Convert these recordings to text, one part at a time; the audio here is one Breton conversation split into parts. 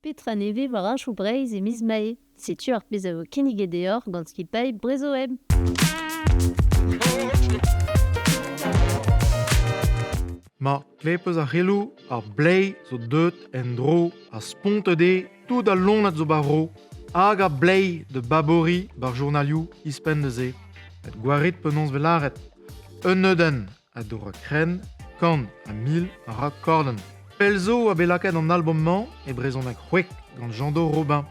Petra nevez war Heñchoù Breizh e miz Mae? Setu ar pezh a vo kinniget deoc'h gant skipailh Brezhoweb. Ma klep eus ar c'heloù, ar bleiz zo deuet en-dro ha spontet eo tout al loened zo 'ba vro. Hag ar bleiz da baboriñ 'bar journalioù ouzhpenn da se. Met gwarit penaos 'vez lâret. Un neudenn a dora krenn, kant ha mil a ra kordenn. Pell zo oa bet lakaet an albom-mañ e brezhoneg c'hwek gant Jean-Do Robin.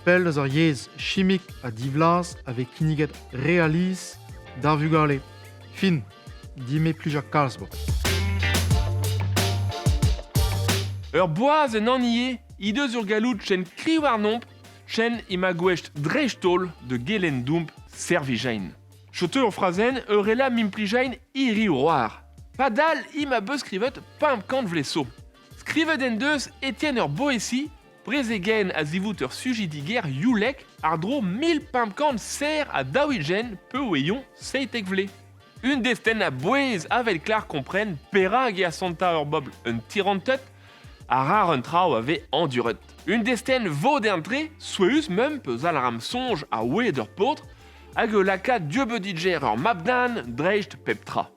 Pell eus ar yezh chimik ha divlaz a vez kinniget re alies d'ar vugale. Fin, dime plija kalz bo. Ur boaz en annie he deus ur galloud chen kri warnomp, chen ema gouest dreist-holl da gelenn domp servijain. Setu ur frazenn eurela m'implijain hiriv c'hoar. Padal ema beus skrivet 500 vlez zo. Skrivet en deus Etienne ur Boétie, prezegenn a-zivout ur sujidiger youlek àr-dro 1500 serr ha daou-ugent peoueion 17 vlez. Un destenn a-bouez avel klar kompren perak e asanta ur bobl un tiranted ha rar un traoù a vez añduret. Un destenn vodern-tre, souezhus meump eus al soñj a oued ur paotr, hag o lakaat dieubeudiger ur mab-den dreist pep tra.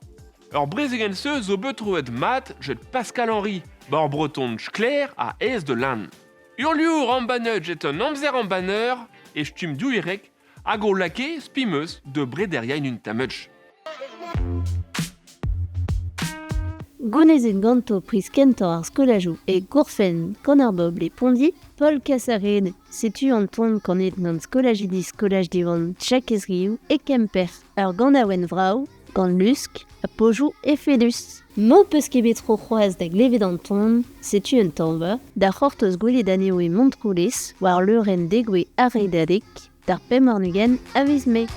Ur brezegenn-se zo bet troet mat get Pascal Henry, 'ba ur breton sklaer ha aes da lenn. Urliour embannet get un amzer embanner e stumm douerek hag o lakae spimeus da brederiañ un tammig. Gounezet ganto priz kentañ ar skolajoù e Gourfenn gant ar bobl e Pondi, Paul Kassared. Setu an ton kanet gant skolajidi skolaj Diwan Jakez Riou e Kemper. Ur ganaouenn vrav, gant lusk ha pozioù efedus. M'ho peus ket bet tro c'hoazh da glevet an ton, setu un tañva, da c'hortoz gwelet anezho e Montroulez war leurenn degouezh ar Redadeg, d'ar 25 a viz Mae.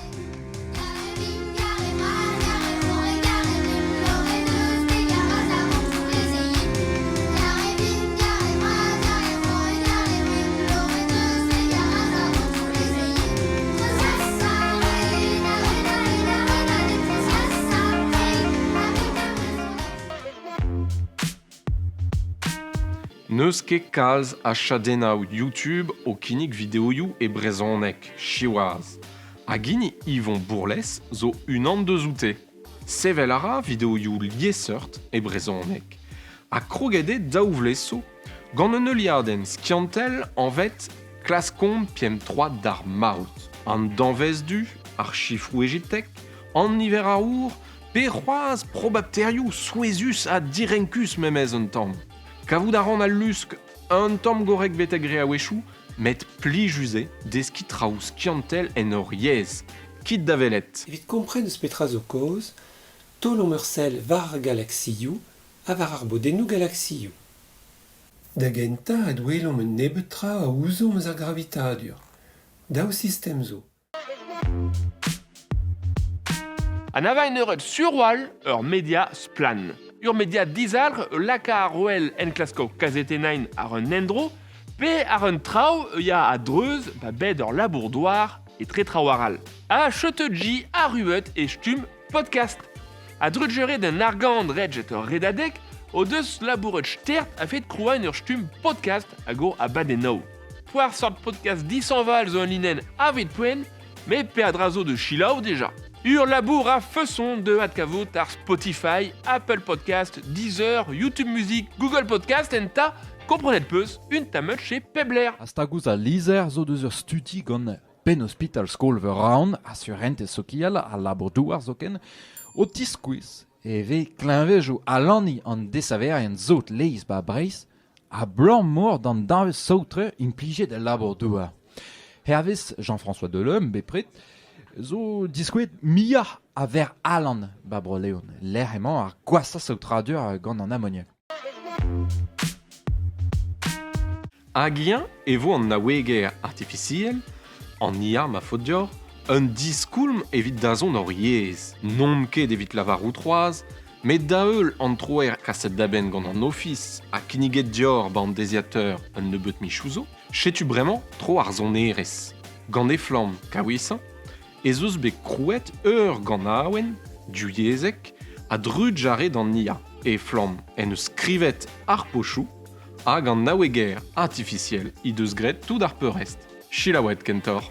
N'eus ket kalz a chadennoù YouTube o kinnig videoioù e brezhoneg, siwazh. Hag hini Yvon Bourlès zo unan deus oute. Sevel a ra videoioù liesseurt e brezhoneg. Ha kroget eo daou vlez zo gant un heuliadenn skiantel anvet Klaskomp pemp troad d'ar maout. An danvez du, ar sifroù egiptek, an niver aour, pe c'hoazh probapterioù souezhus ha direnkus memes un tamm. Kavout a ran al lusk un tamm gorrek betek re a-wechoù, met plijus eo deskiñ traoù skiantel en hor yezh. Kit da welet. Evit kompren eus petra zo kaoz, taolomp ur sell war ar galaksioù ha war ar bodennoù galaksioù. Da gentañ adwelomp un nebeud tra a ouzomp eus ar gravitadur. Daou sistem zo. Anavañ eured sur-walc'h ur media splann. Ur media dizalc'h laka ar roel enklasko kazetennain àr un endro pe àr un traoù ya a-dreuz ba bed ur labour-douar etre traoù arall. Ha cheuteuji arruet e stumm podcast. A-drugarez d'un argant ret ur redadeg o deus labouret stert a-fet krouañ ur stumm podcast hag o abadennoù. Poar sort podcast dishañval zo un linenn aveit poent, met peadra zo da selaou dija. Ur labour a-feson deuet kavout ar Spotify, Apple Podcast, Deezer, YouTube Music, Google Podcast enta, komprenet peus un tamm chez Pebler. Ha stag ouzh al lizher zo deus ur studi gant Penn-ospital skol-veur Rouen ha surentez sokial al labour-douar zoken o tiskouez e vez kleñvedoù alaniñ an desaverien sot leizh 'ba Breizh abalamour d'an danvez saotre implijet el labour-douar. Hervez Jean-François Delhomme bepred zo diskouezet muioc'h a verr alan 'ba Bro-Leon lec'h emañ ar gwashañ saotradur gant an amoniak. Hag eñ e vo an naoueger artifisiel, an IA ma faot deoc'h, un diskoulm evit dazont hor yezh. N'omp ket evit lavarout c'hoazh, met da-heul an troer kaset da benn gant an Ofis ha kinniget deoc'h 'ba an deiziateur un nebeud michoù zo, setu bremañ tro ar sonerezh. Gant Eflamm Kaouisañ ez eus bet krouet ur ganaouenn divyezhek a-drugarez d'an IA. Eflamm en deus skrivet ar pochoù. Hag an naoueger artificiel he deus graet tout ar peurrest. Selaouet kentoc'h.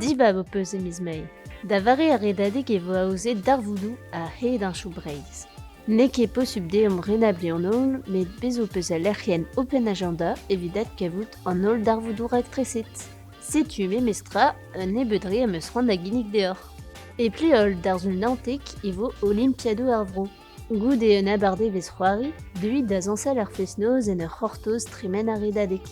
Dibab ho peus e miz Mae. Da vare ar redadeg e vo aozet darvoudoù a-hed ar Chou Breizh. N'eo ket posupl deomp renabliñ an holl, met bez' ho peus al lec'hienn Open Agenda evit adkavout an holl darvoudoù raktreset. Setu memestra un nebeud re am eus c'hoant da ginnig deoc'h. E Pleol d'ar Sul 19 e vo Olimpiadoù ar vro. Goude un abardevezh c'hoari, deuit da zañsal ar fest-noz en ur c'hortoz tremen ar redadeg.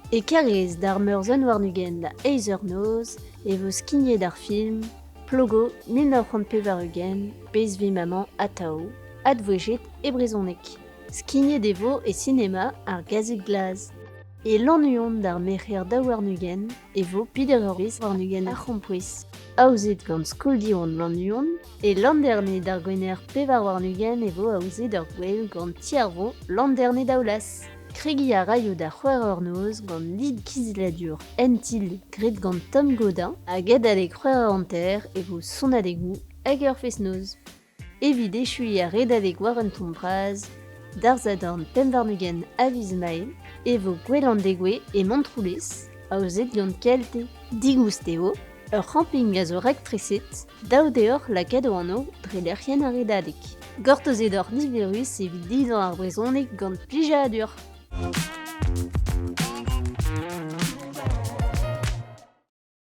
E Karaez d'ar Meurzh 21 da eizh eur noz e vo skignet ar film Plogo 1980, Bezvimamañ atav, advouezhiet e brezhoneg. Skignet e vo e sinema ar Gazeg Glas. E Lannuon d'ar Merc'her 22 e vo peder eurvezh warn-ugent ar c'hrampouezh. Aozet gant Skol Diwan Lannuon, e Landerne d'ar Gwener 24 e vo aozet ur gwel gant Ti ar Vro Landerne-Daoulaz. Kregiñ a raio da c'hwec'h eur noz gant lid kizelladur en-tilh graet gant Tom Godin hag adalek c'hwec'h eur hanter e vo sonadegoù hag ur fest-noz. Evit echuiñ ar redadeg war un ton bras, d'ar Sadorn 25 a viz Mae e vo gwell an degouezh e Montroulez, aozet gant KLT. Digoust eo, ur c'hamping a zo raktreset, dav deoc'h lakaat ho anv dre lec'hienn ar redadeg. Gortozet oc'h niverus evit lidañ ar brezhoneg gant plijadur.